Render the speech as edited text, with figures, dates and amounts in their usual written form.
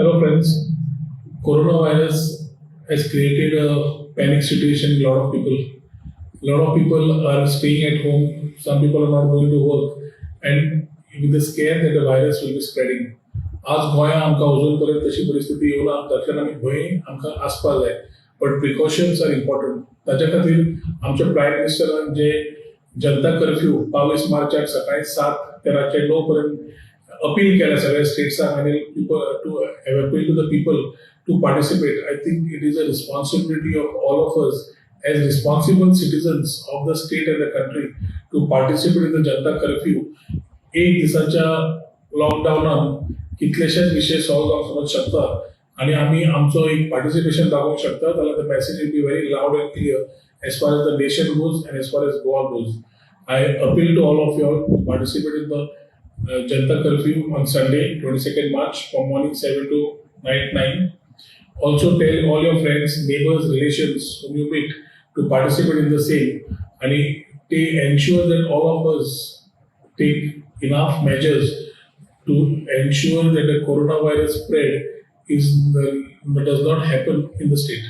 Hello friends, coronavirus has created a panic situation in a lot of people. A lot of people are staying at home, some people are not going to work, and with the scare that the virus will be spreading. आज गोंयांत आमकां अजून पर्यंत तशी परिस्थिती येवना, तातूंतल्यान आमी भंय आमकां आसपाक जाय, but precautions are important. ताच्या खातीर आमच्या प्रायम मिनिस्टरान जे जनता कर्फ्यू 22 मार्चाक सकाळी 7 ते रातचे 9 पर्यंत अपील केल्या सगळ्या स्टेट्सांक आनी people to appeal to the people to participate, I think it is a responsibility of all of us as responsible citizens of the state and the country to participate in the Janata curfew. एक दिसाच्या लॉकडावनान कितलेशेच विशय solve जावंक समज शकता आणि आमी आमचो एक पार्टिसिपेशन दाखोवंक शकता, जाल्यार the message will be very loud and clear as far as the nation goes and as far as Goa goes. I appeal to all of you all to participate in the Janata curfew on Sunday, 22nd March, from morning 7 to night 9. Also tell all your friends, neighbors, relations whom you meet to participate in the same and they ensure that all of us take enough measures to ensure that the coronavirus spread is does not happen in the state.